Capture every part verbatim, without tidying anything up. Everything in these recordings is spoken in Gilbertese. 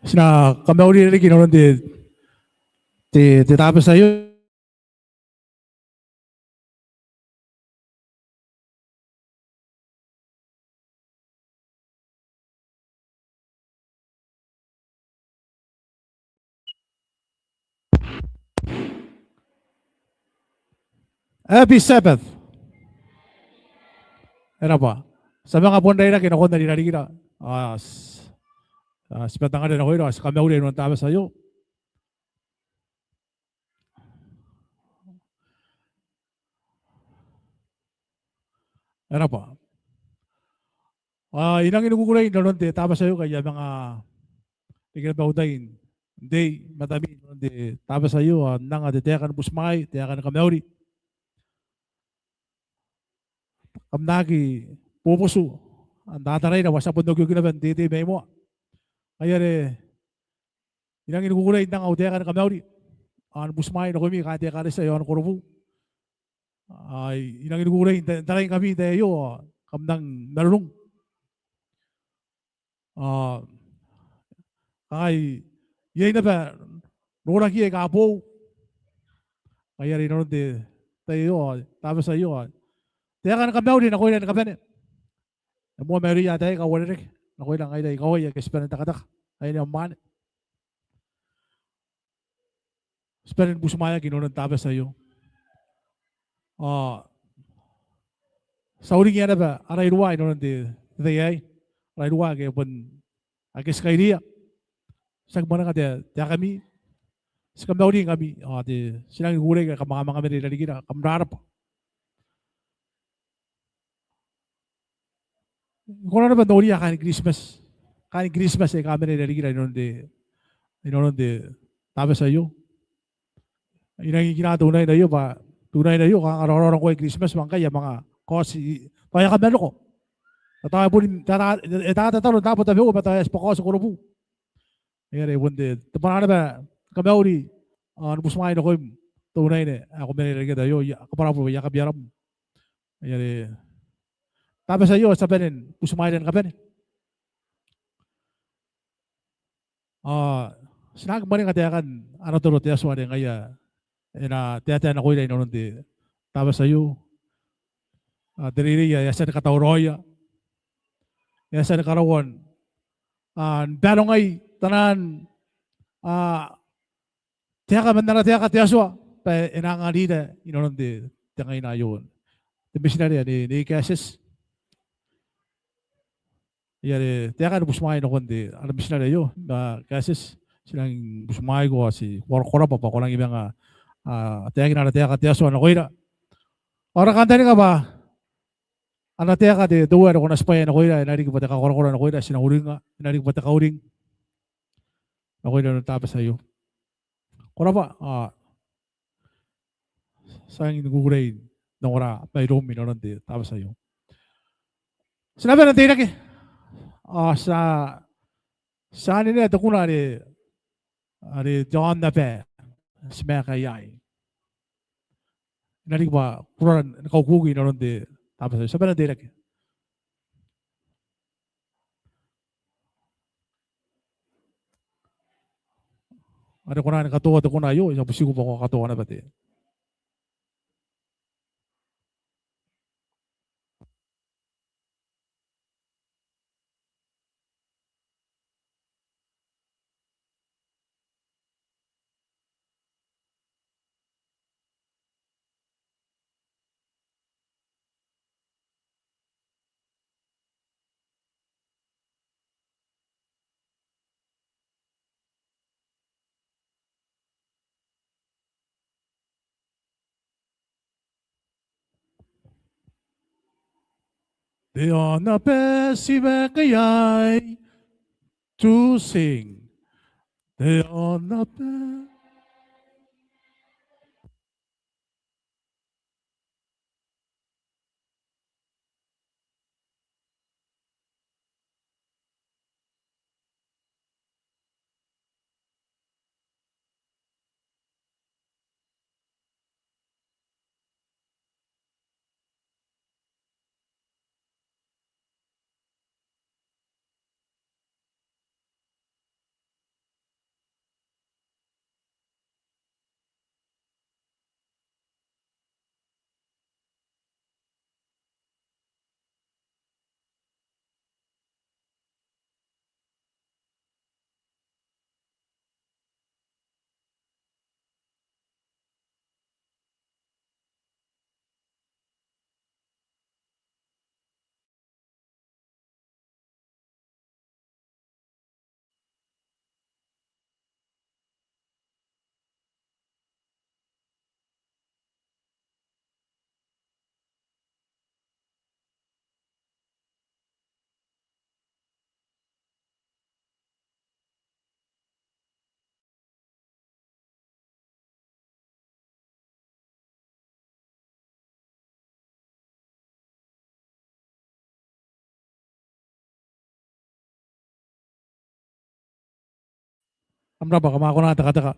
Ti na kamauri riki inanon te, te, te Tabati aio. Happy Sabbath. E rabwa. Ti a manga bon rairaki nakon are i rarikira. A, ti, a, ti bati n tangiria nakoira, ti kamauria inanon te Tabati aio. E rabwa. A, I rangi ni kukurei inanon te Tabati aio ngkai I a manga rikirake bwa I utai n tei i matami inanon te Tabati aio, ao n anga te taeka ni butimwaai, taeka ni kamauri. Kam na aki bobotu n tataraira bwa ti a bon okioki naba n tei mai moa. Ngaia are I rangi ni kukurei n anga au taeka ni kamauri ao ni butimwaai nakoimi kaain te ekaretia i aon Korobu. Ao I rangi ni kukurei n ta-, n taraingkami n te tai aio, kam nang marurung. Ao kangai, iai naba noraki aika boou. Ngaia are inanon te tai aio, Tabati aio, taeka ni kamauri nakoira ni kabane. E moa mairouia ataei aika uarereke, nakoira ngaira ikawai ake ti bane n tekateka, aine ao mwaane. Ti bane ni butimwaeaki inanon te Tabati aio. Ao ti a uringia naba ara iruwa inanon te, te tai aei. Ara iruwa ake bon, ake ti kairiia. Ti aki mwananga te, taekami. Ti kamauri ngkami, ao te, ti rangi ni kukurei ngkai kam a manga mena i rarikira, kam rabwa. I kona naba n noria kaain Kiritimati. Kaain Kiritimati aika a mena i rarikira inanon te, inanon te Tabati aio. I rangi n kina te unaine aio bwa, te unaine aio kanga raoraora ngkoa i Kiritimati bwa ngkai a manga kaoti, tao e a kaman roko. Tao e boni, tata, e tatataro n taabo tabeua bwa tao e a tibwa kaoti Korobu. Ngaia are bon te, te bwanaa naba ni kamauri ao ni butimwaai nakoim te unaine ae ko mena i rarikira aio, I a kabwarabwara bwa I a kabiaram. Ngaia are Tabati aio ti a bane ni butimwaeira ni kabane. Ao ti na aki mwanenga taekan ana toro te Atua are ngaia e na taetae nakoira inanon te Tabati aio. Ao te reirei ae e a tia ni katauraoia, e a tia ni karaoan, a, n barongai tanan, a, taeka man ana taeka te Atua bwa e na anganira inanon te, te ngaina aio. Te mitinare ae Nei, Nei Kaetieti. Ngaia are taeka ni butimwaai nakon te, ara mitinare aio, ma Kaetieti, ti rangi ni butimwaiko ao ti, ko rabwa bwa ko rangi manga, a, taekina ara taeka te Atua nakoira. Ao ara kantaninga bwa ana taeka te, te Uea are ko na tibwaia nakoira, e na riki bwa te kakorakora nakoira, ti na uringa, e na riki bwa te kauring nakoira n te Tabati aio. Ko rabwa, ao ti a rangi ni kukurei n ongora mairoum inanon te Tabati aio. Ti na bane n teirake. Ao ti a, ti a anenea te kuna are, are te aonnaba ae ti maeka iai. E na riki bwa kukurara ni kaukuki inanon te Tabati aio. Ti a bane n teirake. Are ko na ni katoa te kuna aio, I a butiiko bwa ko katoa naba te. Te aonnaba ae ti maeka iai, to sing. Te aonnaba. Kam rabwa, kam a kona n tekateka.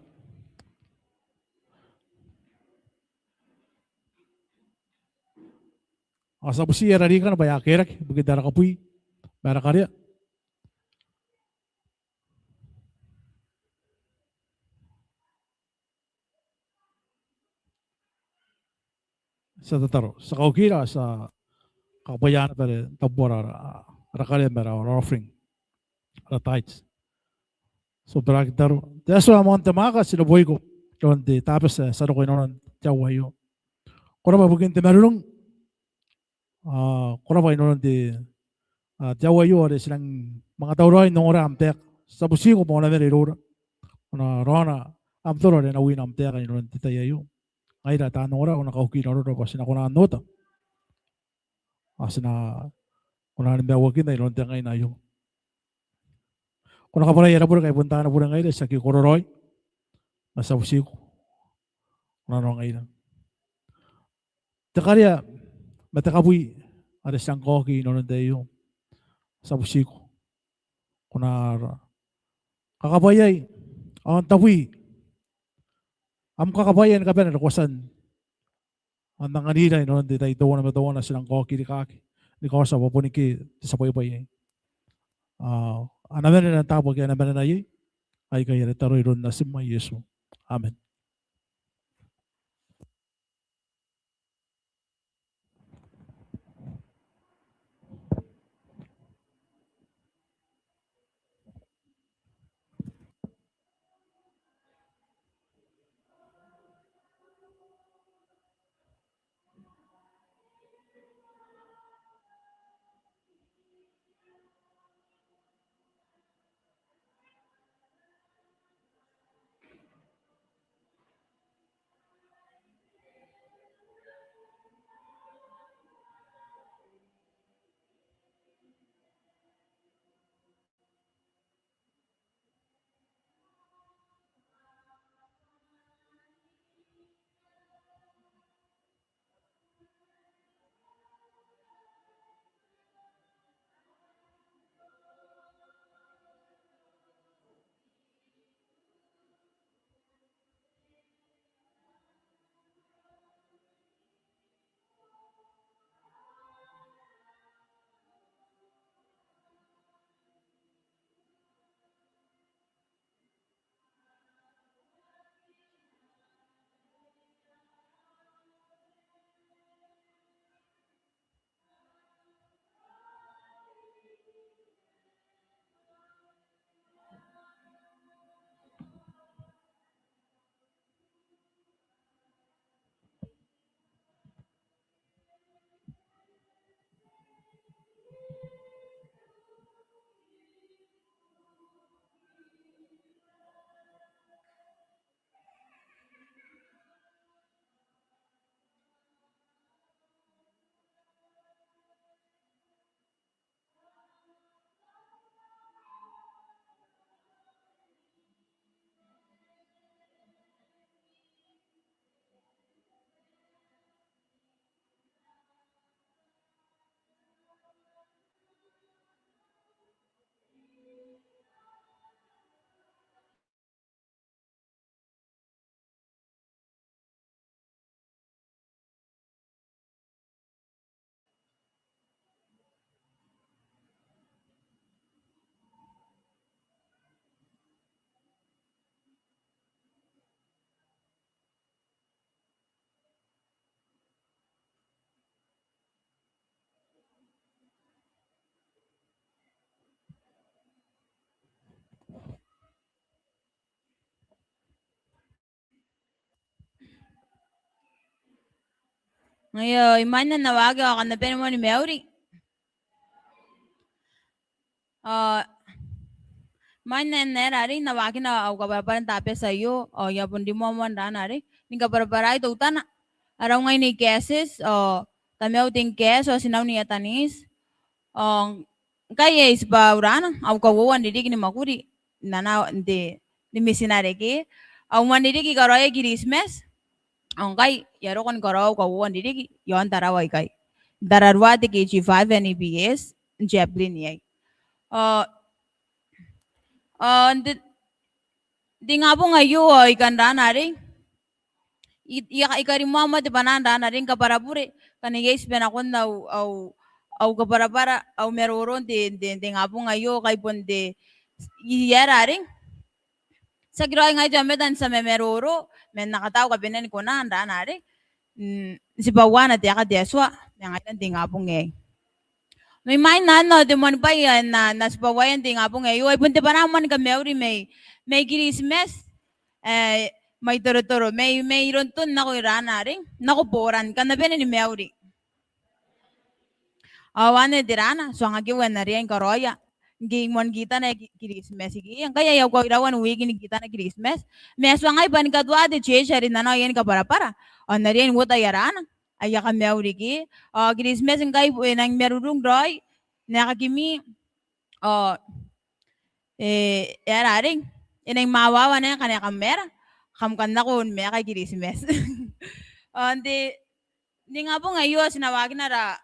Ao ti a butiia rarikana bwa e a kerake ibukin ara kabwi ma ara karea. Ti a tataro, ti a kaukira, ti a kakabwaia naba are tabora ara, ara karea ma ara offering, ara tithes. So barakin taro. Te Atua ae moan te mwaaka, ti neboiko iroun te Tabati ae ti a roko inanon te aoa aio. Ko rabwa ibukin te marurung. Ao ko rabwa inanon te, a, te aoa aio are ti nang manga tauraoi n ongora am taeka. Ti a butiko bwa ko na mena iroura, ko na raona am toro are e na wina am taeka inanon te tai aio. Ngaira taan ongora, ko na kauki nanora bwa ti na kona n ota. Ao ti na kona ni maiuakinna inanon te ngaina aio. Ko na kabwarai ara bure ngkai bon taani bure ngaira, ti aki kororaoi. Ma ti a butiko ko na nora ngaira. Te karea ma te kabwi are ti a kaoki inanon te tai aio, ti a butiko ko na kakabwaiai ao n tabui am kakabwaia ni kabane are ko a tia n anganira inanon te tai teuana ma teuana ti nang kaoki rikaaki, ni kaotia bwa bon ngkoe te tia bwaibwai iai. Ao a na manena n taabo ake a na manena iai, aikai ara tataro iroun Natim ae Iesu. Amen. Ngaia, imwain ae N na waaki ao kam na bane moa ni mauri. Ao imwain ae N na aera arei, N na waakina au kabwarabwara n Tabati aio, ao I a bon rimoa moa n raana arei ni kabwarabwarai teutana, ara ungai Nei Keates, ao tamau Ten Keates, ao tinau Nei Atanis. Ao ngkai e tibwa uraana au kauoua n ririki ni mwakuri n ana, n te, ni mitinare ke au mwane n ririki i karaoia Kiritimati. Ao ngkai I a roko ni karaoa au kauoua n ririki iaon Tarawa ikai. N tararua te K G five ae N B S n chaplain iai. Ao, ao n te, n te ingabong aio ao I kan raana arei. I, I, I karimoa moa te bwanaa n raana arei ni kabwarabure, ngkana iai tiba nakon au, au, au kabwarabwara, au maroro n te, te, te ingabong aio, kai bon te, I, I aera arei. Tiaki raoi ngai te aomata n tia mamaroro, ma N na kataa au kabanea ni kona n raana arei. Mm, tibwaua ana taeka te Atua ma ngaira n te ingabong aei. Mai mwain anne ao te moanibwai ae N na, N na tibwaua n te ingabong aei, ao ai bon te bwanaa moa ni kamauri mai, mai Kiritimati, e, mai Torotoro, mai, mai Ronton nako i raana arei, nako Boran, kam na bane ni mauri. Ao anne te raana, tuangaki ae N na riai ni karaoia ngke I moan kitana ae Ki-, Kiritimati ke. Ngkai ai au kairaua n wiki ni kitana Kiritimati. Ma e tuangai bwa ni katoa te church are N na nako iai ni kabwarabwara, ao N na riai n uota aia raana, aia kamauri ke. Ao Kiritimati ngkai e nang marurung raoi n aekakimi. Ao, e, e aera arei, e nang mwawawa naba ngkana kam aera, kam kan nako ni maeka i Kiritimati. Ao n te, n te ingabong aio ti na waakina ara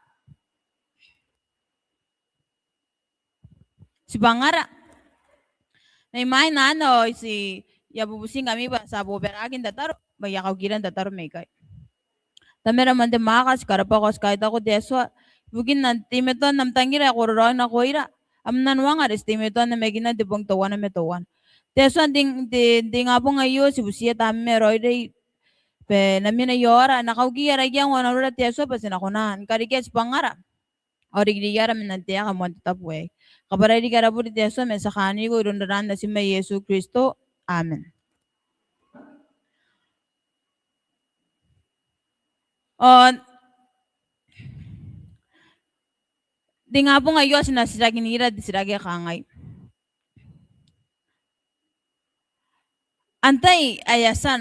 tibwangara. Mai mwain anne ao I a bubutiingkami bwa ti a bobaraki n tataro, bwa I a kaukira n tataro mai ikai. Tamara ae moan te mwaaka, ti karabwako, ti kaitako te Atua ibukin am teimatoan am tangira ae kororaoi nakoira, am nanoanga are ti teimatoa n namakinna n te bong teuana ma teuana. Te Atua, n te, te, n te ingabong aio ti butiia Tamneim ae raoiroi, bwa N na mena i aora, N na kauki ara iango ao ara uara te Atua bwa ti na kona ni karekea tibwangara ao reirei ara mena n te aeka moan te tabo aei. Kabwarai riki ara bure te Atua ma ti a kaaniko iroun raraan Natim ae Iesu Kristo. Amen. Ao n te ingabong aio ti na titirakinira te titiraki ae kangai: Antai ae a tia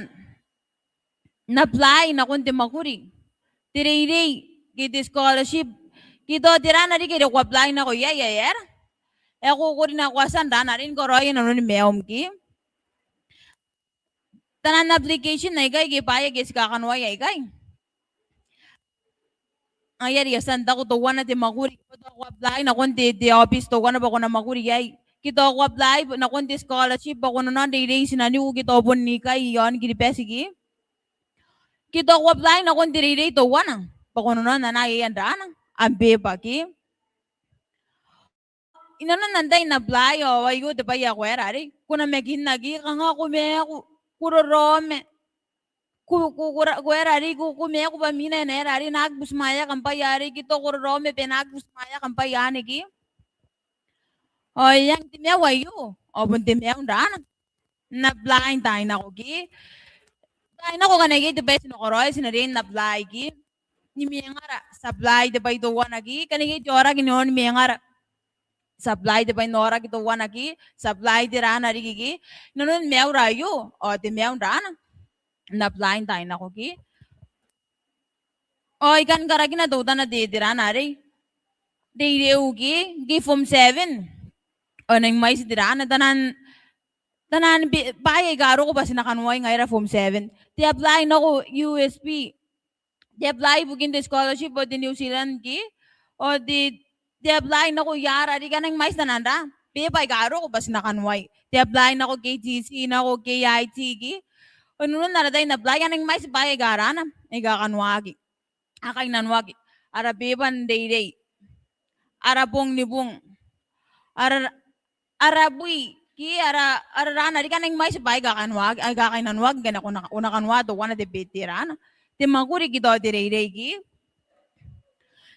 n apply nakon te mwakuri, te reirei ke te scholarship, ke tao te raana riki are ko apply nako iai, ae aera? Ae ko kori nako, a tia n raana arei ni karaoia inanoni maium ke? Taian application aikai ke bwaai ake ti kakanoai aikai, ngaia are I a tia n taku teuana te mwakuri, ke tao ko apply nakon te, te office teuana bwa ko na mwakuri iai, ke tao ko apply nakon te scholarship bwa ko na nang reirei i tinaniku ke tao bon ikai i aon Kiribati ke, ke tao ko apply nakon te reirei teuana bwa ko na nang anaa iai am raana, am beba ke. Inanon antai n apply ao aio te bwai ae ko aera arei, ko namakinna ke, kanga ko maaku, ko raraoma, ko, ko, ko ra-, ko aera arei, ko, ko maaku bwa mina e na aera arei, e na aki butimwaeaki am bwai arei, ke tao ko raraoma bwa e na aki butimwaeaki am bwai anne ke. Ao e ang te maiu aio, ao bon te maiu n raana n apply n taai nako ke. Taai nako ngkana iai te bwai ae ti na karaoia, ti na riai n apply ke. Ni mwengara, ti apply te bwai teuana ke. Ngkana iai te aoraki inanon mwengara, ti apply te bwai n aoraki teuana ke. Ti apply te raana riki ke. Inanon maiura aio, ao te maiu n raana n apply n taai nako ke. Ao I kan karakina teutana te, te raana arei. Te reirei ke, ke form seven. Ao e nang mwaiti te raana, taian, taian be-, bwaai aika roko bwa ti na kanoai ngaira form seven. Te apply nako U S P. Te apply ibukin te scholarship ao te New Zealand ke. Ao te, te apply nako iai arei, a nang mwaiti taian ra-, beba aika roko bwa ti na kanoai. Te apply nako K T C, nako K I T ke. Ao inanon ara tai n apply a nang mwaiti bwaai aika raana, aika kanoaki, a kainnanoaki. Ara beba n reirei, ara bong ni bung, ara, ara bwi ke, ara, ara raana riki, a nang mwaiti bwaai aika kanoaki, aika kainnanoaki ngkana ko na, ko na kanoa teuana te be-, te raana, te mwakuri ke tao te reirei ke.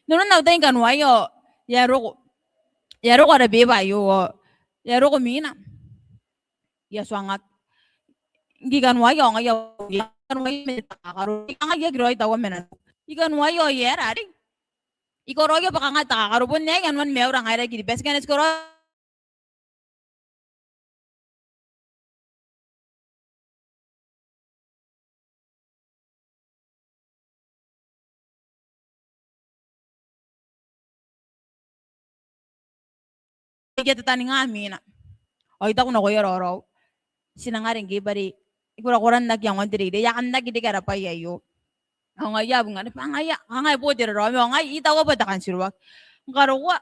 Inanon au tai ni kanoai ao e a roko, e a roko ara beba aio, ao e a roko mina. I a tuangaki. Ngke I kanoaia ao ngaia, I kanoaia ma te takakaro. Kanga I aki raoi taua ma nanoku. I kanoaia ao e aera arei, I karaoia bwa kanga takakaro. Bon aei kanoan maiura ngaira i Kiribati. Ngkana ti karaoia I a tataninga mina. Ao I taku nakoia raoraou, ti na ngare ngke bwa are I korakorannaki iangoan te reirei, I a kan aki reke ara bwai aio. Ao ngaia a bungana bwa ngaia, kanga e bo te raraoma, ao ngai I taua bwa te kantiruaki. Ngkana e roko,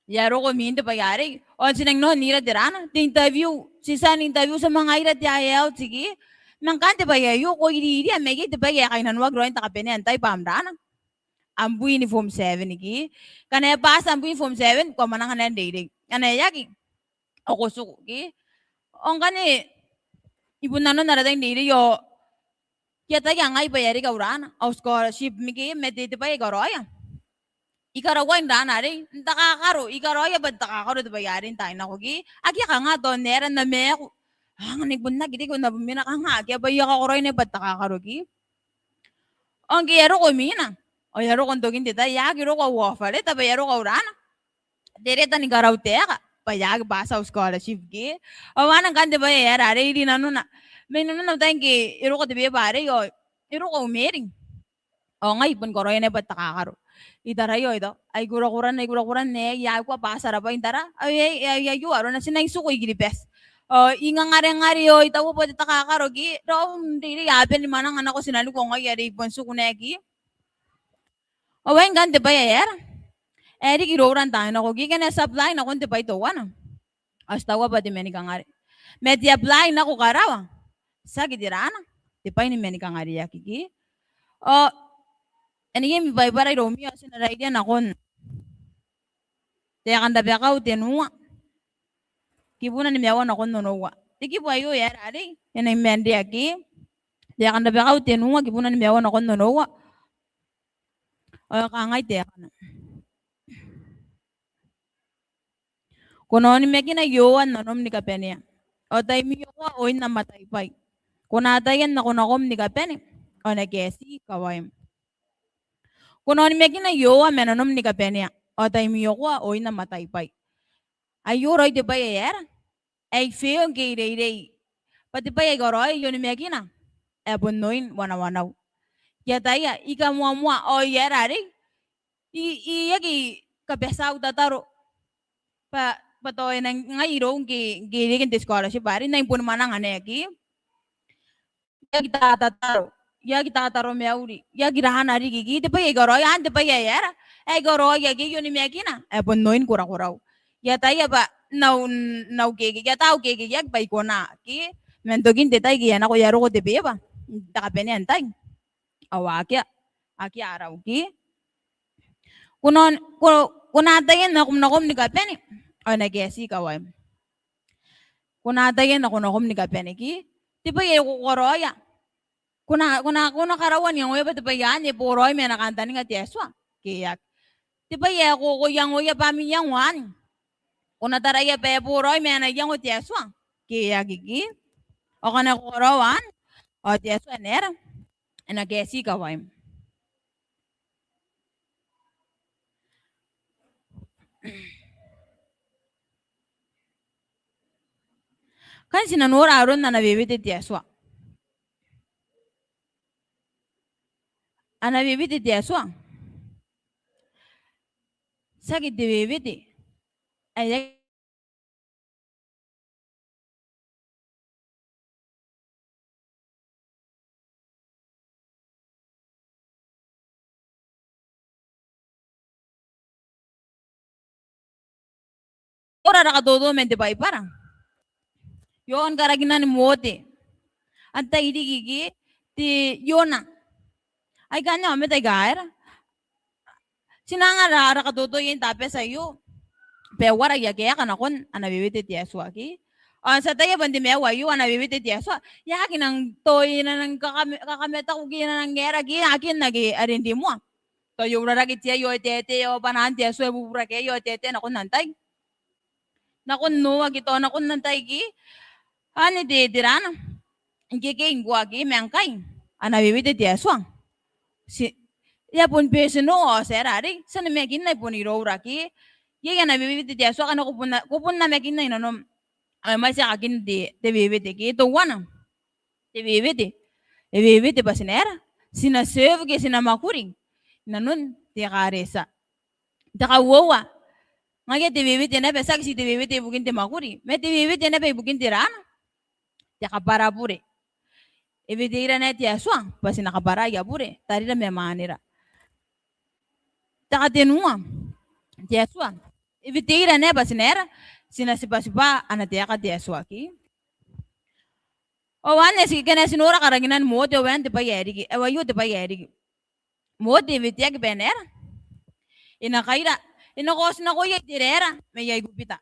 e a roko min te bwai arei. Ao ti nang nora te raana, te interview, ti tia n interview ti a manga ira te IELTS ke. Ma ngkanne te bwai aio ko iriria ma iai te bwai ae kainnanoaki raoi n te kabanea n tai bwa am raana, am bwin form seven ke. Ngkana e pass am bwin form seven, ko a mwananga naba n reirei. Ngkana e aki, ao ko tiku ke. Ao ngkanne, I bon nanon ara tai n reirei ao I ataia ngai bwa e a reke au raana, au scholarship ke, ma te, te bwai ae I karaoia, I karaoia n raana arei n takakaro, I karaoia bwa n takakaro te bwai arei n taai nako ke. Akea kanga tao n aera n na maaku. Ao ngkana I bon aki reke au naba mena kanga akea bwa I a kakaraoi naba bwa n takakaro ke. Ao ngke e a roko imwina, ao e a roko n tokin te tai, e aki roko au offer letter bwa e a roko au raana, te reta ni karau taeka bwa e aki pass au scholarship ke. Ao anne ngkanne te bwai ae aera arei rinanona. Ma inanona au tai ngke e roko te beba arei ao e roko au mairing. Ao ngai I bon karaoia naba bwa n takakaro. I taraia ao I taku, ai kurakuran, ai kurakuran, e, I aki kua pass ara bwai n tara. Ai, ai, ai, aio arona, ti nang tiku i Kiribati. Ao I ngangarengare ao I taua bwa te takakaro ke, raou n reirei a bane ni mwananga nako, ti na roko ngai are I bon tiku naba ke. Ao ai ngkanne te bwai ae aera, e riki iroura n taai nako ke, ngkana ti apply nakon te bwai teuana, ao ti taua bwa te manikangare. Ma te apply nako karawa, tiaki te raana, te bwai ni manikareaki ke. Ao e na iai ami Baibara iroumi ao ti na rairia nakon Taeka n Rabakau tenua, kibuna nimaua nakon onoua. Te kibu aio e aera arei, e na imanreaki. Taeka n Rabakau tenua, kibuna nimaua nakon onoua. Ao e kangai taekana: Ko na onimakina Iehova n nanom ni kabanea, ao tai mwiokoa oin am ataibwai. Ko na ataia n nakonakom ni kabane, ao e na kaeti kawaim. Ko na onimakina Iehova ma nanom ni kabanea, ao tai mwiokoa oin am ataibwai. Aio raoi te bwai ae aera, ae I fail ngke I reirei. Bwa te bwai ae I karaoia, I onimakina, ae bon oin wanawanau. I ataia, I kamoamoa, ao I aera arei, I, I aki kabati au tataro. Bwa, bwa tao e nang, ngai irou ngke, ngke I reke n te scholarship arei, I nang boni mwananga naba ke. I aki tatataro, I aki tataromauri, I aki raana riki ke. Te bwai ae I karaoia, anne te bwai ae aera, ae I karaoia ke, I onimakina, ae bon oin korakorau. I ataia bwa n au, n au keke, I ata au kekeiaki bwa I kona ke. Man tokin te tai ke e a nako, e a roko te beba n te kabanea n tai, ao akea, akea arau ke. Ko na, ko, ko na ataia n nakonakom ni kabane, ao e na kaeti kawaim. Ko na ataia n nakonakom ni kabane ke. Te bwai ae ko karaoia, ko na, ko na, ko na karaua n iangoia bwa te bwai anne e boraoi ma ana kantaninga te Atua ke e aki. Te bwai ae ko, ko iangoia bwa am iango anne, ko na taraia bwa e boraoi ma ana iango te Atua ke e aki ke. Ao ngkana ko karaoa anne, ao te Atua e na aera, e na kaeti kawaim. Ngkai ti na nora aron ana wewete te Atua. Ana wewete te Atua, tiaki te wewete ae ora ara katoto man te Baibara. Iaon karakinan Mote. Antai riki ke? Te Iona. Aikanne aomata aika aera, ti na anga ara, ara katoto iai n te Tabati aio bwa e uara aia kaeka nakon ana wewete te Atua ke. Ao ti ataia bwa n te maiu aio ana wewete te Atua e aki nang tao e na nang kakame-, kakamataku ke e na nang aera ke, e aki n aki are n rimoa. Tao e urarake te ai ao e taetae ao bwanaan te Atua e bubura ke e ai ao e taetae nakon antai? Nakon Noa ke tao nakon antai ke. Anne te, te raana. Ngkekei ngkoa ke, ma ngkai ana wewete te Atua, ti, e a bon personal ao ti aera arei, ti a namakinna i bon iroura ke. Iai ana wewete te Atua ngkana ko bon na, ko bon namakinna i nanom. Ao e mwaiti aekakin te, te wewete ke, teuana. Te wewete. E wewete bwa ti na aera, ti na serve ke ti na mwakuri i nanon te ekaretia. Te kauoua. Ngaia te wewete naba, tiaki ti te wewete ibukin te mwakuri, ma te wewete naba ibukin te raana, te kabwara bure. E weteira naba te Atua bwa ti na kabwara aia bure, tarira ma mwanera. Te katenua. Te Atua, e weteira naba bwa ti na aera, ti na tibwatibwa ana taeka te Atua ke. Ao anne ti, ke ti nora karakinan Mote, ao anne te bwai ae riki, ao aio te bwai ae riki. Mote e weteaki bwa e na aera? E na kaira, e na kaotinakoia Iteraera mai Aikubita.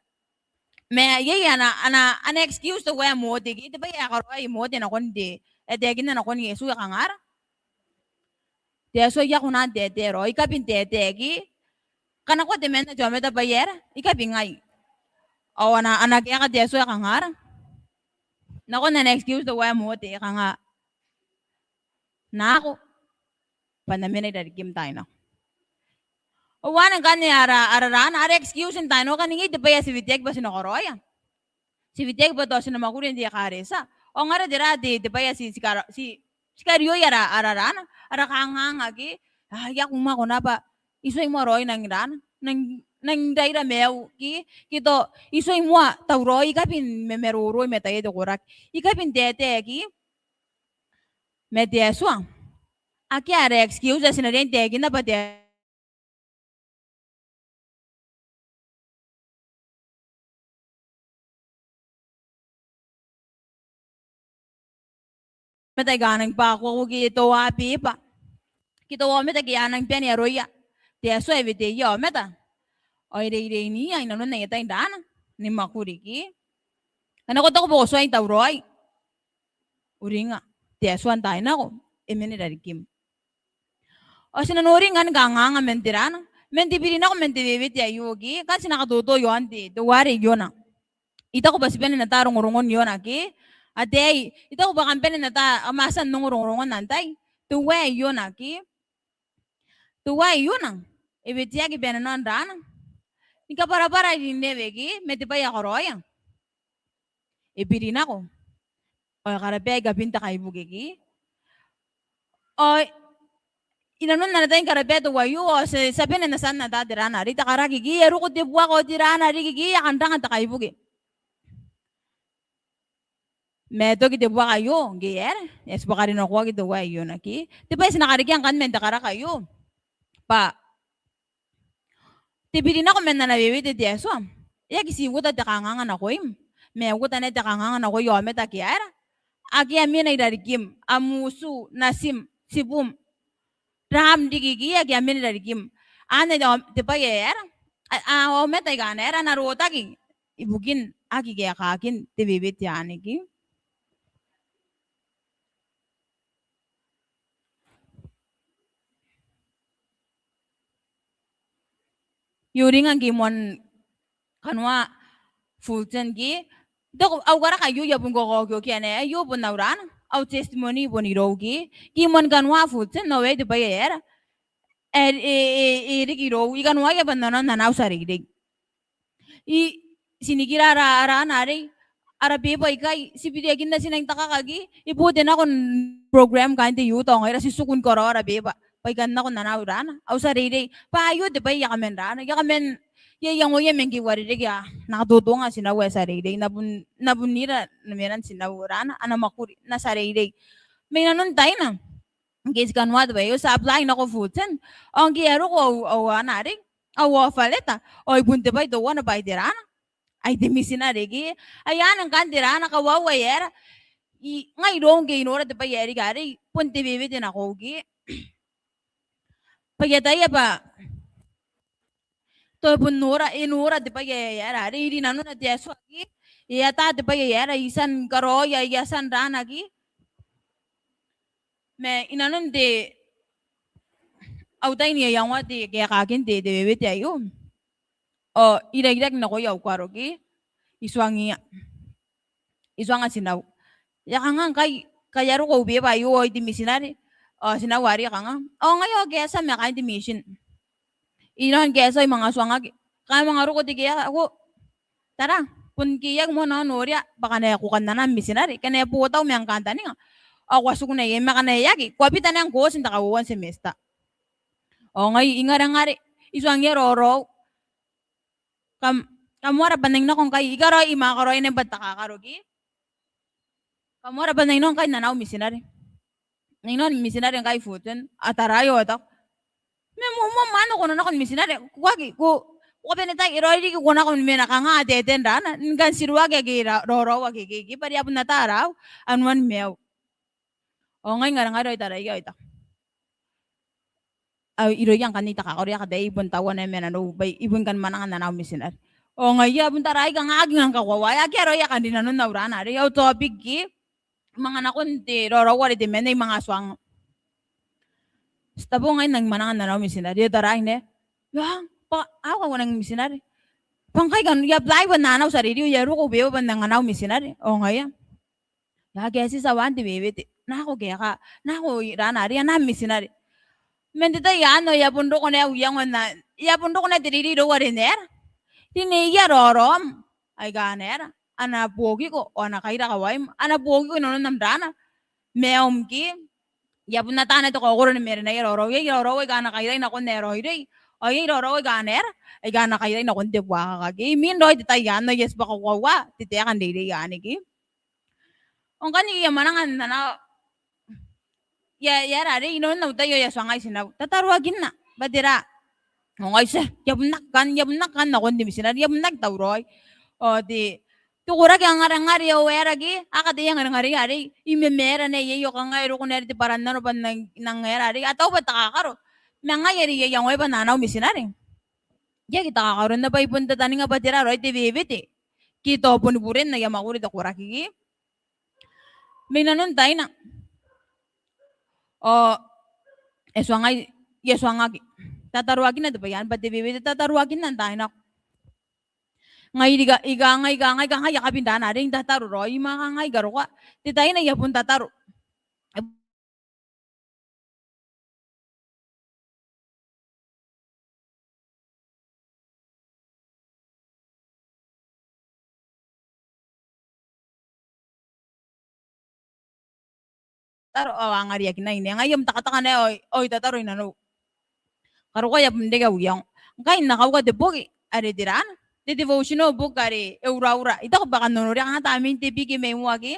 Ma iai ana, ana, ana excuse teuae Mote ke, te bwai ae karaoia Mote nakon te, e taekinna nakon Iesu e kanga ara. Te Atua, I aki kona n taetae raoi, I kabi n taetae ke. Kanakoa temanna te aomata bwa e aera? I kabi ngai. Ao ana, ana kaeka te Atua e kanga ara. Nakon ana excuse teuae Mote e kanga, nako, bwa N na mena i rarikim n taai nako. Ao anne ngkanne ara, ara rana, ara excuse n taai nako, ngkanne iai te bwai ae ti weteaki bwa ti na karaoia. Ti weteaki bwa tao ti na mwakuri n te ekaretia. Ao ngaira tera te, te bwai ae ti, ti kara-, ti, ti karioi ara, ara rana, ara kanganga ke. Aa, I aki moa kona bwa I tuai moa raoi n nang rana, n nang, n nang raira maiu ke, ke tao I tuai moa tauraoi, I kabi ni mamaroro i mataia te koraki. I kabi n taetae ke. Ma te Atua, akea ara excuse ae ti na riai n taekinna bwa te aomata aika a nang bwakuaku ke tao a beba, ke tao aomata ake a nang bane aroia. Te Atua e weteia aomata ao e reireiniia i nanon aia tai n rana ni mwakuri ke. Kanakoa taku bwa ko tuai tauraoi. Uringa, te Atua n taai nako e mena i rarikim. Ao ti na nori ngkanne kanganga man te rana, man te biri nako man te wewete aio ke, ngkanne ti na katoto iaon te, teuare Iona. I taku bwa ti bane n ata rongorongon Iona ke, ataei, I taku bwa kam bane n ata, kam a tia n ongo rongorongon antai, teuae Iona ke. Teuae Iona e weteaki bwa e na nora n rana ni kabwarabwara Ninewe ke, ma te bwai ae karaoia, e biri nako ao e karabaa i kabin te kaibuke ke. Ao i nanon ana tai ni karabaa teuaio ao ti a, ti a bane n ata, n ata te rana arei, te karaki ke, e a roko te buaka ao te rana riki ke, e a kan ranga te kaibuke. Ma e toki te buaka aio ngke e aera, e a tibwa karinakoaki teuae Iona ke. Te bwai ae ti na karekea ngkanne man te karaki aio bwa te biri nako man ana wewete te Atua e aki ti uota te kanganga nakoim, ma e uota naba te kanganga nakoia aomata ake a aera, ake a mena i rarikim, am utu, natim, tibum, raam riki ke, ake a mena i rarikim. Anne te, te bwai ae aera, a, a, aomata aika a na aera, a na rotaki ibukin aki kaekaakin te wewete anne ke. I uringa ngke I moan kanoa Fulton ke, tao au karaki aio I a bon kaokiokia naba, aio bon au rana, au testimony bon irou ke. Ngke I moan kanoa Fulton ao aei te bwai ae aera, e, e, e, e riki irou, I kanoaia bwa N na nang nanau tia reirei. I, ti nikira ara, ara ana arei, ara beba ikai, ti biriakinna ti nang takaka ke, e botanako n program kaain te youth ao ngaira ti tiku ni karaoa ara beba bwa I kan nako n nanau rana, au tia reirei. Bwa aio te bwai ae I a kaman rana, I a kaman, I a iangoia ma ngke I uarereke, a na katotonga tinau ae tia reirei, N na bon, N na bon ira n menan tinau rana, ana mwakuri, N na tia reirei. Ma i nanon taina ngke ti kanoa te bwai aio, ti a apply nako Fulton. Ao ngke e a roko au, au ana arei, au offer letter, ao ai bon te bwai teuana bwa ai te rana, ai te mitinare ke. Ai anne ngkanne te rana, kawaua ae aera, I, ngai irou ngke I nora te bwai ae riki arei, bon te wewete nakou ke. Bwa I ataia bwa tao e bon nora, e nora te bwai ae aera arei, i rinanona te Atua ke, e ata te bwai ae aera I tia ni karaoia, I a tia n rana ke. Ma i nanon te, au tai n iangoa te kaekaakin te, te wewete aio, ao I rairaki nakoia au karo ke, I tuangiia, I tuanga tinau. E a kanga ngkai, ngkai e a roko au beba aio, ao I te mitinare, ao tinau arei e kanga, ao ngai ao kaetia ma kaain te mitin. I nang kaetia, I manga tuangaki. Ngkai e manga roko te kaeka, ko, tara, bon ke I aki moa nao noria bwa ngkana ko kan anaa mitinare, ngkana e botau ma ngkanne taninga, ao ko a tiku naba iai, ma ngkana e aki, ko a bita naba n course n te kauoua n semester. Ao ngai I ngarengare, I tuangiia raoraou. Kam, kam uara bwa N nang nako ngkai, I karaoi, I manga karaoi naba n takakaro ke. Kam uara bwa N nang nako ngkai n nanau mitinare. N nang nako mitinare ngkai Fulton, a taraia ao a taku, ma moa, moa, moa, ko na nako n mitinare, ko aki, ko, ko bane tai, e raoiroi riki ko nako ni mena kanga a teten raana, ni kan tiruaki ake ra-, raoraou ake ke, ke, bwa are a bon ata raou, anuan maiu. Ao ngai ngarangara ao I taraia ao I taku, ao irouia ngkanne te kakaro ae I kataia I bon taua naba ma nanou bwa I bon kan mwananga n ana au mitinare. Ao ngaia a bon taraai kanga aki nang kakoaua, akea raoi ae kan rinanon au raana arei, au topic ke, manga nakon te raoraou are temanna I manga tuangnga. Ti tabo ngai nang mwananga n ana au mitinare, e taraai naba. Eng, bwa au, au nang mitinare? Bwa ngkai kan I apply bwa n ana au tia reirei, I a roko bwa bwa n ana au mitinare. Ao ngaia, e a kaeti tia waan te wewete. Nako kaeka, nako raana arei, ana mitinare. Man te tai anne ao e a bon roko naba au iango n a-, e a bon roko naba te reirei irou are n aera, rineia raoraom aika n aera, a na buokiko ao a na kaira kawaim, a na buokiko inanon am raana, maium ke. E a bon ata naba te kaokoro ni marenaia raoraou. Iai raoraou aika a na kairai nakon ae raoiroi, ao iai raoraou aika n aera, aika a na kairai nakon te buakaka ke. Imwin raoi te tai anne ao I a tibwa kakoaua te taeka n reirei anne ke. Ao ngkanne I a mwananga n ana, I a, I a aera arei, inanon au tai ao I a tuangai tinau, tataruakinna bwa tera. Ao ngai, tia, I a bon aki kan, I a bon aki kan nakon te mitinare, I a bon aki tauraoi. Ao te, te koraki, a ngarangari ao aera ke, a kataia ngarangarai arei, I mamaara naba iai ao kanga e roko naba are te bwarannano bwa N nang, N nang aera arei, a tau bwa te kakaro. Ma ngai are I a iangoia bwa n ana au mitinare, I aki takakaro naba, I bon tataninga bwa tera raoi te wewete ke tao boni buren aia mwakuri te koraki ke. Ma inanon taina ao e tuangai, I a tuangaki, tataruakinna te bwai anne bwa te wewete, tataruakinna n taai nako. Ngai I ri ka-, I kangai, I kangai, I kangai, I a kabin raana arei n tataro raoi, ma kangai I karokoa. Te taina I a bon tataro. Tataro ao a angariakinai naba. Ngai I a mtakataka naba ao I, ao I tataro inanou. Karokoa I a bon reke au iango. Ngkai N na kauka te boki are te raana, te devotional book are e uraura. I taku bwa kam nonoria kanga tamnein te biki mai moa ke.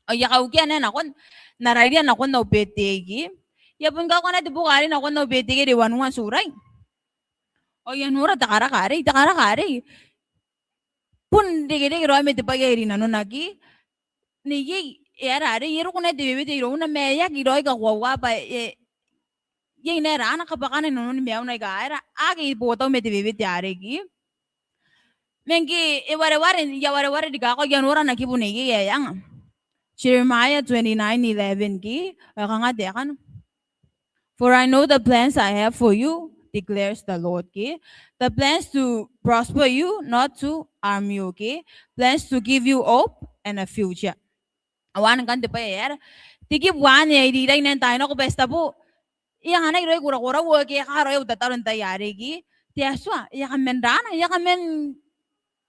Ao I a kaukia naba nakon, N na rairia nakon au birthday ke. I a bon kauka naba te boki arei nakon au birthday ke, te wanua n Turai. Ao I a nora te karaka arei, te karaka arei bon rekereke raoi ma te bwai ae I rinanona ke. Neiei, e aera arei, e roko naba te wewete irouna ma e aki raoi kakoaua bwa e, iai naba raana, kabwakana inanon maiuna aika aera, ake e botau ma te wewete arei ke. Ma ngke e wareware, I a wareware rikaaki ao I a nora ana kibu neiei ae e anga Jeremiah twenty-nine eleven ke, ao e kanga taekana. For I know the plans I have for you, declares the Lord, ke. The plans to prosper you, not to harm you, ke. Plans to give you hope and a future. Ao anne ngkanne te bwai ae aera, te kibu anne ae I rirai naba n taai nako bwa ti tabo. E anganai raoi korakorau ao e kaeka raoi au tataro n tai arei ke. Te Atua e a kaman raana, e a kaman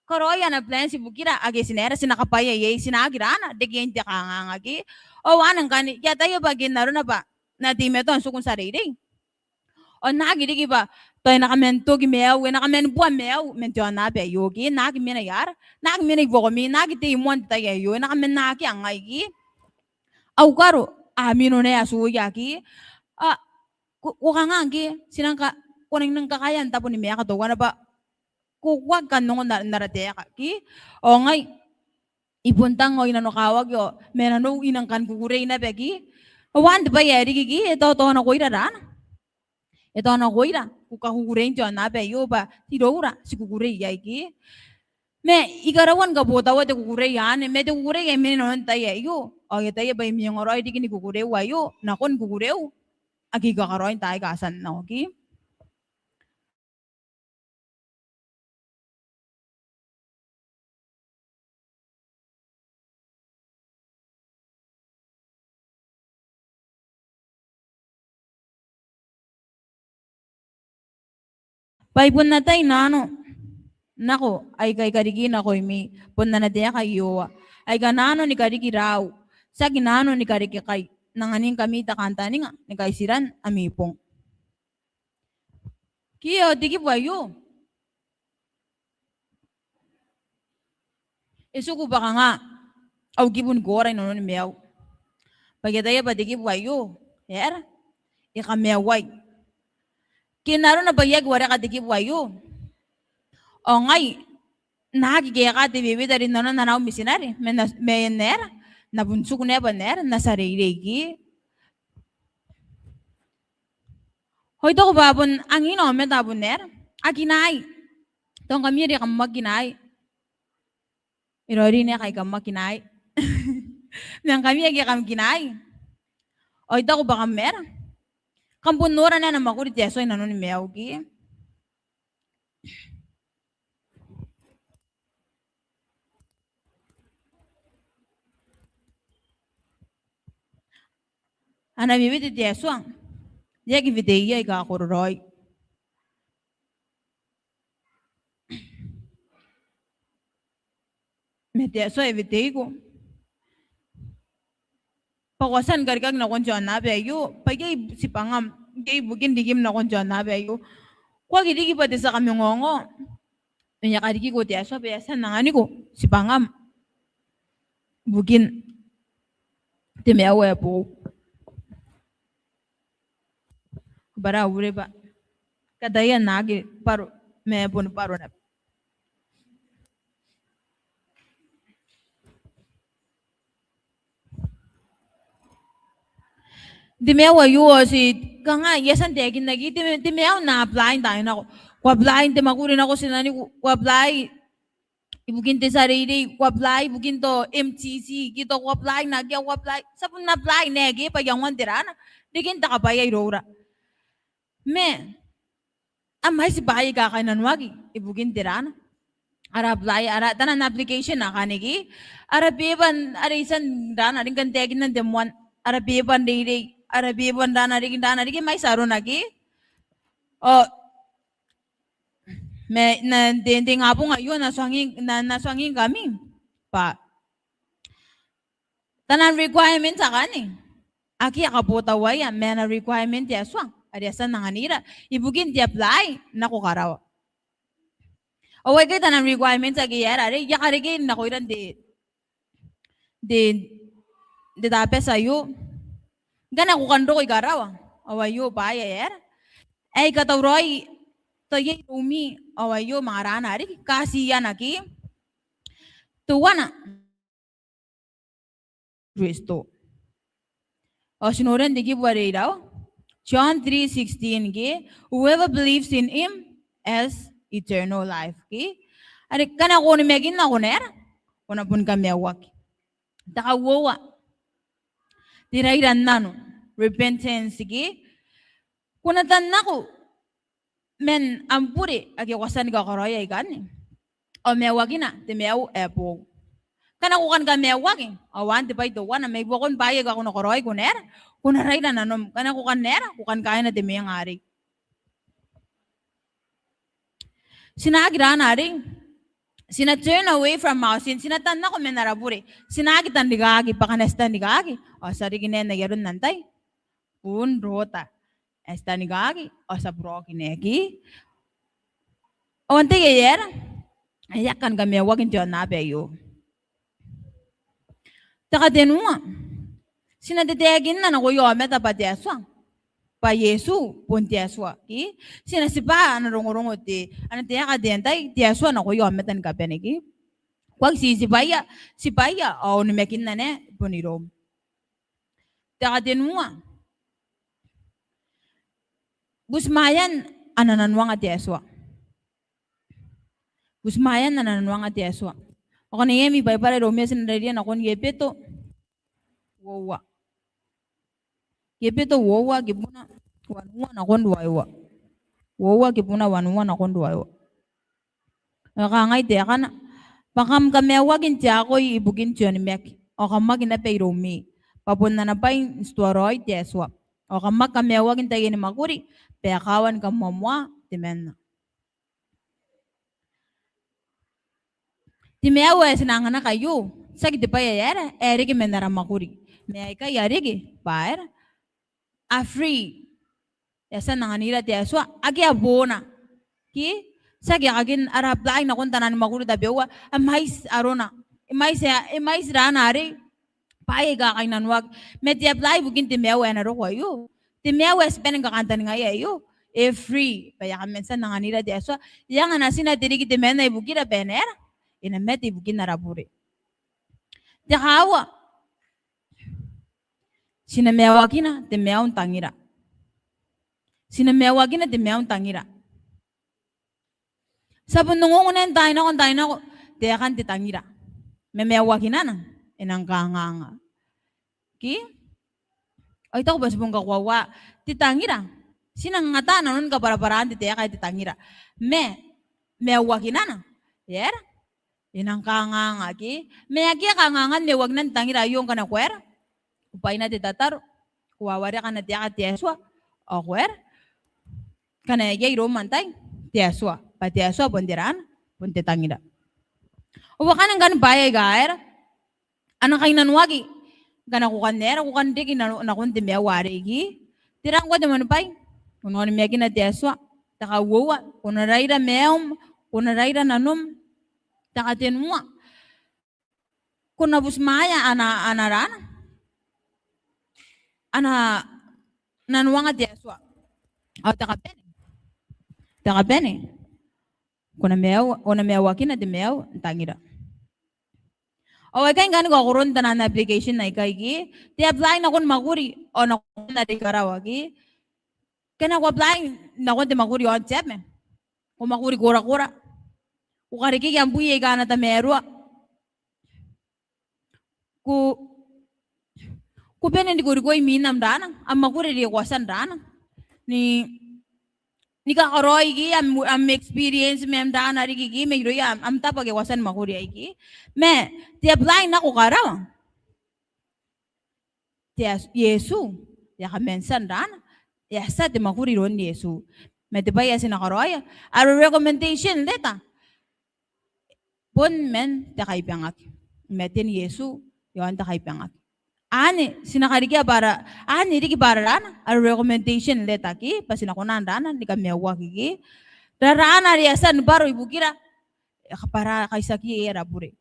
karaoi ana plans ibukira ake ti na aera, ti na kabwaia iai, ti na aki raana, rekean te kanganga ke. Ao anne ngkanne I ataia bwa ngke N na arona bwa N na teimatoa n tiku n tia reirei ao N na aki riki bwa tao e na kaman toki maiu, e na kaman bua maiu man te aonnaba aio ke. N na aki mena i aara, N na aki mena i buakomi, N na aki tei moa n te tai aio, e na kaman akea ngai ke. Au karo a mino naba atuia ke. A, ko, ko kanga ngke ti nang ka, ko nang, nang kakaea n tabo ni maeka teuana bwa ko, ko aki kan ongo n ara, n ara taeka ke. Ao ngai I bon tang ao I nanokawaki ao ma nanou I nang kan kukurei naba ke. Ao anne te bwai ae riki ke, e taotaonakoira raana. E taonakoira kukurein te aonnaba aio bwa iroura ti kukurei iai ke. Ma I karaua ni kabotaua te kukurei anne, ma te kukurei ae mena inanon te tai aio ao I ataia bwa I mwaingaraoi riki ni kukureiu aio nakon kukureiu ake I kakaraoi n taai aika a tia n nako ke. Bwa I bon atai nano nako aika I kariki nakoimi, bon ana taeka Iehova. Aika nano ni kariki raau, tiaki nano ni kariki kai, n anganingkami te kantaninga ni kaitiran ami bong. Ke ao te kibu aio e tiku bwa kanga au kibu ni koora inanoni maiu. Bwa I ataia bwa te kibu aio e aera, e kamaiuai. Ke n arona bwa I aki wareka te kibu aio, Ao ngai, N na aki kaeka te wewete are n nanon ana au mitinare, ma N na, ma N na aera, N na bon tiku naba n aera, N na tia reirei ke. Ao I taku bwa bon angina aomata ae bon aera, a kinaai. Tao ngkami are kam aki kinaai. E raoiroi naba ngkai kam aki kinaai. Ma ngkami ake kam kinaai, ao I taku bwa kam aera, kam bon nora naba ana mwakuri te Atua i nanoni maiu ke. Ana wewete te Atua e aki weteia aika kororaoi. Ma te Atua e weteiko bwa ko a tia ni karikaki nakon te aonnaba aio, bwa iai tibwangam, iai bukin rikim nakon te aonnaba aio. Ko aki riki bwa te tia kamangaongao, ma e a karikiko te Atua bwa e a tia n anganiko tibwangam ibukin te maiu ae boou. Bwa ara urebwa, kataia n aki bwaro, ma e bon bwaro naba. Te maiu aio, ao ti kanga I a tia n taekinna ke, te, te maiu N na apply n taai nako. Ko apply n te mwakuri nako tinaniku, ko apply ibukin te tia reirei, ko apply ibukin tao M T C ke, tao ko apply n akea, ko apply, ti a bon apply naba ke bwa iangoan te raana, reken te kabwaia iroura. Ma a mwaiti bwaai aika kainnanoaki ibukin te raana. Ara apply, ara, taian application akanne ke, ara beeba are I tia n raana are I kan taekinna n te moan, ara beeba n reirei, ara beeba n raana riki, raana riki, e mwaiti arona ke. Ao ma N na, n te, n te ingabong aio N na tuangi, N na, N na tuangingkami bwa taian requirement akanne, akea ae kabotaua iai, ma ana requirement te Atua are e a tia n anganira ibukin te apply nako karawa. Ao aikai taian requirement ake aera are I a karekei nakoira n te, n te, n te Tabati aio. Ngkana ko kan roko i karawa, ao aio bwaai ae aera, ae I katauraoi tao iai iroumi, ao aio manga raana riki, katiana ke. Teuana, Kristo. Ao ti noria n te kibu are irou, John three sixteen ke, "Whoever believes in him has eternal life," ke. Are ngkana ko onimakinna ko na aera, ko na bon kamaiuaki. Te kauoua, te rairannano, repentance ke. Ko na tan nako man am bure ake ko a tia ni kakaraoi aikanne, ao maiuakina te maiu ae boou. Ngkana ko kan kamaiuaki, ao anne te bwai teuana, mai buakon bwaai aika ko na karaoi, ko na aera, ko na raira nanom. Ngkana ko kan aera, ko kan kaaina te mwenga arei. Ti na aki raana arei, ti na turn away from our sin, ti na tan nako man ara bure. Ti na aki tan rikaaki, bwa ngkana ti tan rikaaki, ao ti a riki naba n ai aron antai? Bon rota. Ae ti tan rikaaki, ao ti a buraokina ke. Ao antai ae aera, ae e aki kan kamaiuaki n te aonnaba aio? Te katenua, ti na tataekinna nakoia aomata bwa te Atua, bwa Iesu bon te Atua ke. Ti na tibwa ana rongorongo te, ana taeka te antai, te Atua nakoia aomata ni kabane ke. Ko aki ti tibwaia, tibwaia ao onimakinna naba bon iroum. Te katenua, butimwaean ana nanoanga te Atua. Butimwaean ana nanoanga te Atua. Ao ngkana iai ami Baibara iroumi, ti na rairia nakon Ebeto uoua. Ebeto uoua kibuna wanua nakon ruaiwa. Uoua kibuna wanua nakon ruaiwa. E kangai taekana: Bwa kam kamaiuaki n te akoi ibukin te onimaki, ao kam aki naba iroumi, bwa bon ana bwai n tituaraoi te Atua. Ao kam aki kamaiuaki n taiani mwakuri, bwa e kawa ni kamoamoa temanna. Te maiu ae ti na anganaki aio, tiaki te bwai ae aera, ae reke man ara mwakuri. Ma aikai a reke bwa aera, a free. E a tia n anganira te Atua, akea boona. Ke, tiaki aekakin ara apply nakon taiani mwakuri tabeua, a mwaiti arona. E mwaiti, e mwaiti raana arei, bwaai aika kainnanoaki. Ma te apply ibukin te maiu ae na roko aio, te maiu ae ti bane ni kakantaningaia aio, E free bwa e a kaman tia n anganira te Atua. E anga natina te rikitemanna ibukira bwa e na aera? E na mate ibukin ara bure. Te kaaua, ti na maiuakina te maiu n tangira. Ti na maiuakina te maiu n tangira. Ti a bon ongongo n taai nako, n taai nako taekan te tangira. Ma maiuakinana e nang kanganga. Ke? Ao I taku bwa ti bon kakoaua te tangira. Ti nang ata nanon kabwarabwaraan te taeka ae te tangira. Ma maiuakinana e aera? E nang kanganga ke? Ma akea kangangan maiuakinan te tangira aio ngkana ko aera? Ko bwaina te tataro, ko wawareka ana taeka te Atua, ao ko aera? Ngkana iai iroum antai? Te Atua. Bwa te Atua bon te raana, bon te tangira. Ao akana ngkanne bwaai aika aera? A na kainnanoaki ngkana ko kan aera? Ko kan riki nano, nakon te maiu arei ke? Tera ngkoa te moanibwai? Ko na onimakina te Atua. Te kauoua, ko na raira maium, ko na raira nanom. Te katenua, ko na butimwaea ana, ana raana, ana nanoanga te Atua. Ao te kabane, te kabane, ko na maiu, ko na maiuakina te maiu n tangira. Ao aikai ngkanne kaokoron taian application aikai ke? Te apply nakon mwakuri ao nakon are i karawa ke? Ngkana ko apply nakon te mwakuri aon te aba, ko mwakuri korakora, ko karekei am bwai aika a na tamaroa. Ko, ko bane n rikorikoi mwin am raana, am mwakuri are ko a tia n raana. Ni, ni kakaraoi ke am, am experience ma am raana riki ke, mairouia am, am tabo ake ko a tia ni mwakuri iai ke. Ma te apply nako karawa, te As-, Iesu, e a kaman tia n raana, e a tia te mwakuri iroun Iesu. Ma te bwai ae ti na karaoia, ara recommendation letter bon man te kaibangaki. Maten Iesu iaon te kaibangaki. Anne ti na karekea bwa ara, anne riki bwa ara raana, ara recommendation letter ke, bwa ti na kona n raana ni kamaiuaki ke. Ara raana are e a tia ni bwaro ibukira, e kabwara, kaitiakiia ara bure.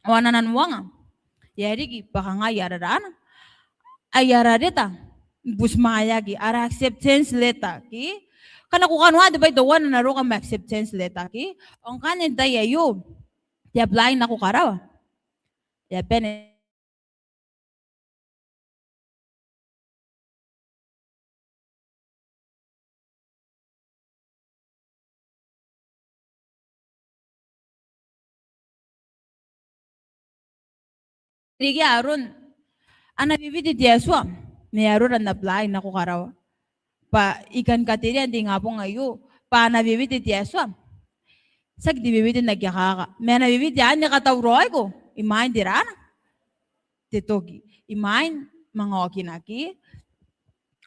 Ao ana nanoanga e a riki bwa kanga ara raana, ai ara reta ni butimwaeaki, ara acceptance letter ke. Ngkana ko kanoa te bwai teuana n aroka ma acceptance letter ke, ao ngkanne n te tai aio, te apply nako karawa e a bane riki aron ana bibiti te Atua ma arora n apply nako karawa. Bwa I kan katerea n te ingabong aio bwa ana bibiti te Atua tiaki te bibiti n aki akaka, ma ana bibiti anne e katauraoiko imwain te raana, te toki, imwain manga okina ke.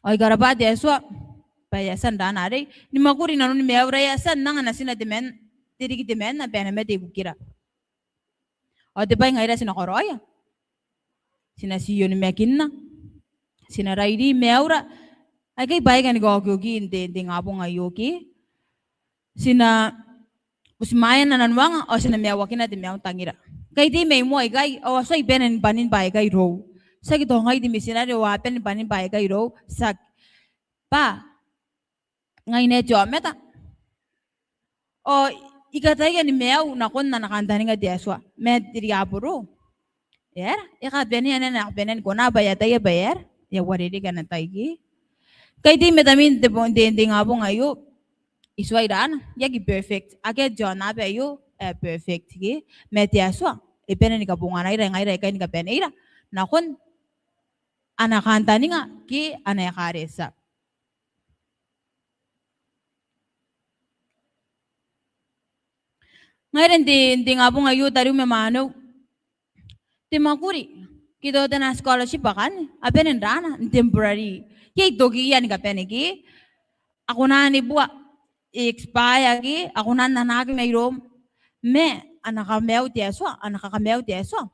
Ao I karabwa te Atua bwa e a tia n raana arei ni mwakuri nanoni maiura, e a tia n anga natina temanna, te rikitemanna bwa e na mate ibukira. Ao te bwai ngaira ti na karaoia, ti na tii onimakinna, ti na rairi maiura. Aikai bwaai aika ni kaokioki n te, n te ingabong aio ke. Ti na butimwaea ana nanoanga ao ti na maiuakina te maiu n tangira. Ngkai tei mai moa ikai ao a tuai bane ni bwanin bwaai aikai irou. Tiaki tao ngai te mitinare ao a bane ni bwanin bwaai aikai irou, tiaki. Bwa ngai naba te aomata ao I kataia ni maiu nakon ana kantaninga te Atua. Ma te riaboro e aera, e kabanea naba, e kabanea ni kona bwa e ataia bwa e aera, e a uarereke ana tai ke. Ngkai tei i matami n te bong, n te, n te ingabong aio, I tuai raana, I aki perfect. Akea te aonnaba aio ae perfect ke. Ma te Atua e bane ni kabonganaira ngaira aikai ni kabaneira nakon ana kantaninga ke ana ekaretia. Ngaira n te, n te ingabong aio, tariu ma mwaneu, te mwakuri ke tao taian scholarship akanne a bane n raana n temporary. Iai tokiia ni kabane ke, a kona ni bua, e expire ke, a kona n anaaki mairoum. Ma ana kamaiu te Atua, ana kakamaiu te Atua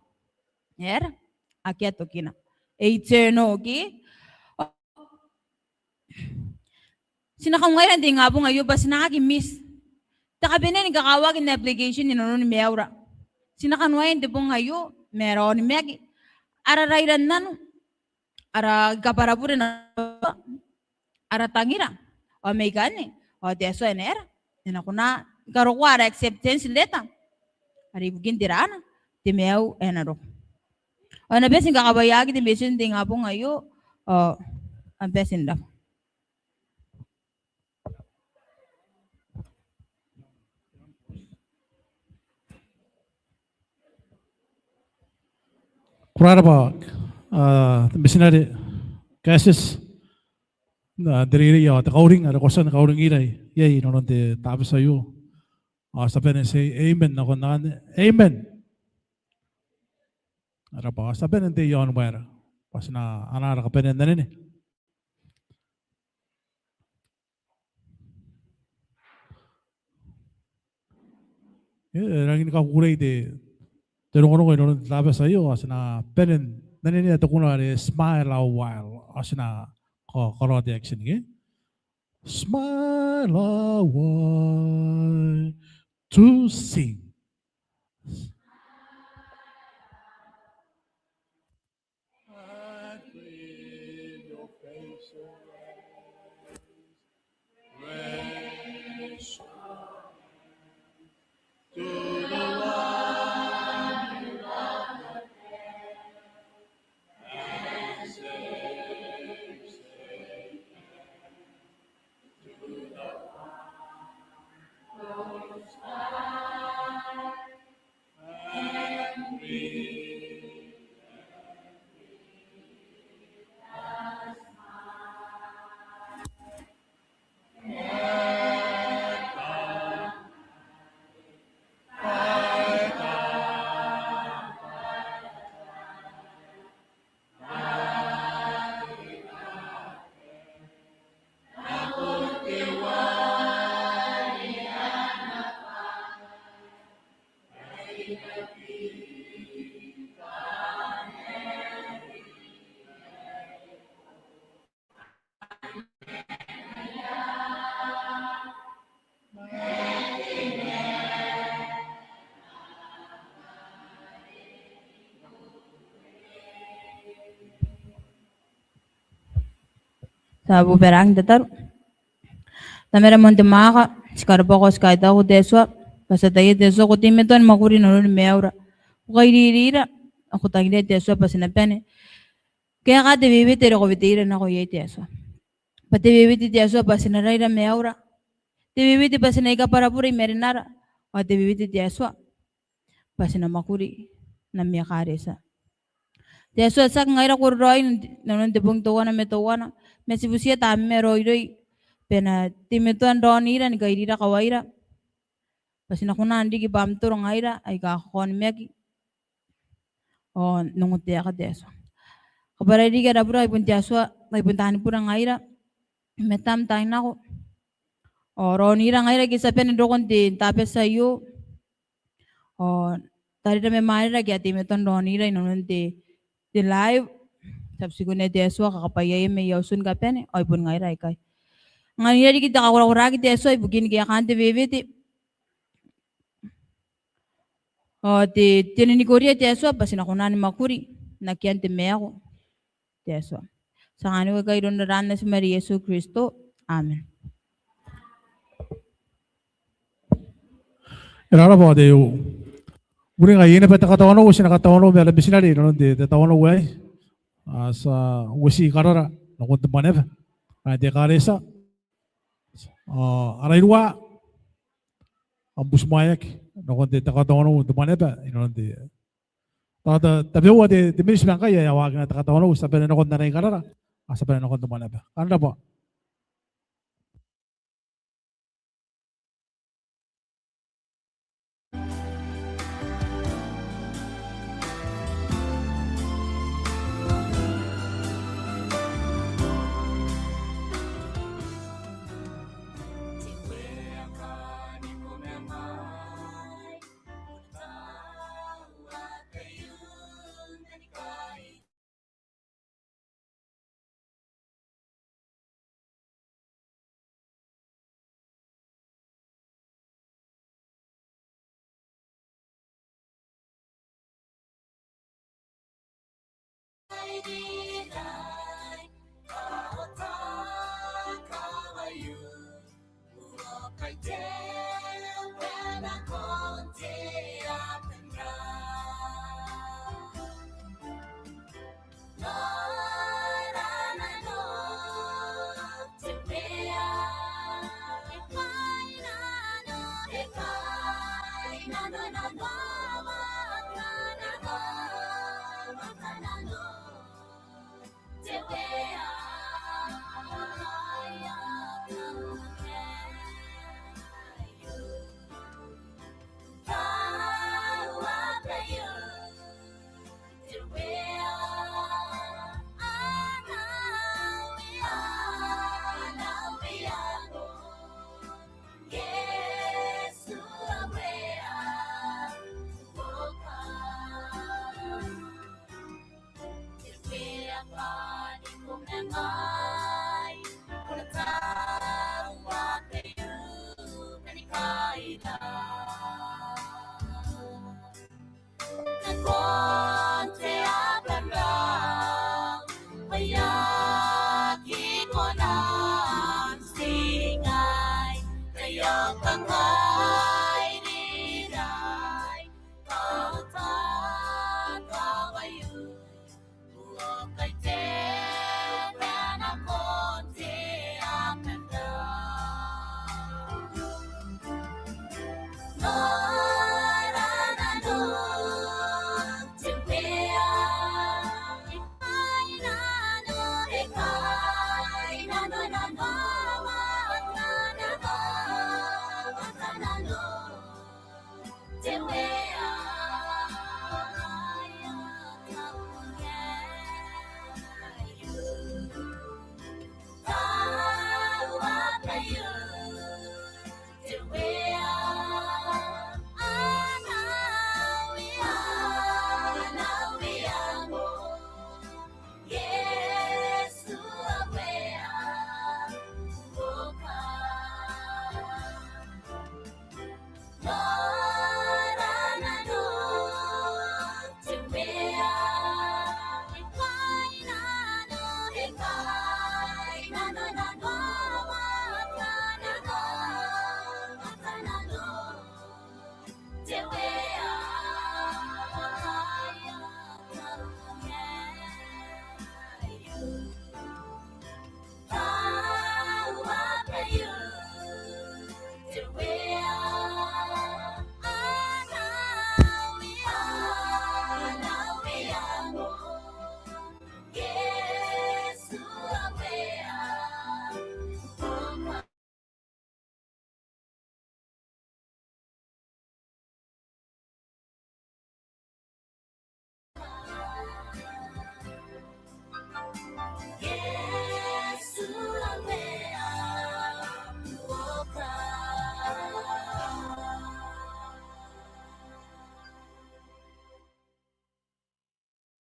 e aera, akea tokina. E eternal ke. Ti na kaungaira n te ingabong aio bwa ti na aki miss te kabanea ni kakawaki n application inanoni maiura. Ti na kanoaia n te bong aio ma ara onimaki, ara rairannano, ara kabwarabure n ara tangira, Ao mai ikanne ao te Atua e na era, e na kona ni karokoa ara acceptance letter are ibukin te raana, te maiu ae e na roko. Ao e na bati ni kakabwaiaki te mission n te ingabong aio. Ao kam bati n rabwa. Ko rabwa, a, te mitinare Cassius, n te reirei ao te kauring are ko a tia ni kauringira iai inanon te Tabati aio. Ao ti a bane n say amen nakon anne. Amen. Ko rabwa, ti a bane n tei iaon waera bwa ti na anaa ara kabanea n anene. E rangi ni kakukurei te, te rongorongo inanon te Tabati aio, ao ti na bane n anenea te kuna are Smile a While, ao ti na ka-, karaoa te action, ke? Smile a while to sing. And with your faces raised to the one you love the best, and say, say yes to the one close by. Ti a bobaraaki n tataro. Tamara ae moan te mwaaka, ti karabwako, ti kaitauko te Atua bwa ti ataia te Atua ko teimatoa ni mwakuri inanon maiura. Ko kairirira, ao ko tangiria te Atua bwa ti na bane ni kaeka te wewete are ko weteira nako iai te Atua. Bwa te wewete te Atua bwa ti na raira maiura. Te wewete bwa ti na ikabwarabure i marenara. Ao te wewete te Atua bwa ti na mwakuri n am ekaretia. Te Atua, tiaki ngaira kororaoi n, inanon te bong teuana ma teuana, ma ti butiia Tamneim ae raoiroi bwa e na teimatoa n raonira ni kairira kawaira bwa ti na kona n riki bwa am toro ngaira aika kakaonimaki ao n ongotaeka te Atua. Kabwarai riki ara bure ai bon te Atua, ai bon taani bure ngaira i matam n taai nako. Ao raonira ngaira aike ti a bane n roko n te Tabati aio. Ao tarira ma mwanera aike a teimatoa n raonira inanon te, te live. Ti a butiiko te Atua, kakabwaiaia mai aon kabane, ao ai bon ngaira aikai. Anganira riki te kakorakoraki te Atua ibukin kaekaan te wewete ao te, te ninikoria te Atua bwa ti na kona ni mwakuri n akean te maaku te Atua. Ti anganiko aikai iroun ara Natim are Iesu Kristo. Amen. E rarabwa te uringa. Iai naba te katawanou, ti na katawanou ma ara mitinare inanon te, te tawanou aei. A, ti a uoti karara nakon te mwaneaba ae te ekaretia. A, ara iruwa, kam butimwaeaki nakon te, te katawanou n te mwaneaba inanon te, ta, ta, tabeua te, te miniti ma ngkai ae a waakina te katawanou, ti a bane nakon ana ikarara, a, ti a bane nakon te mwaneaba. Kam rabwa.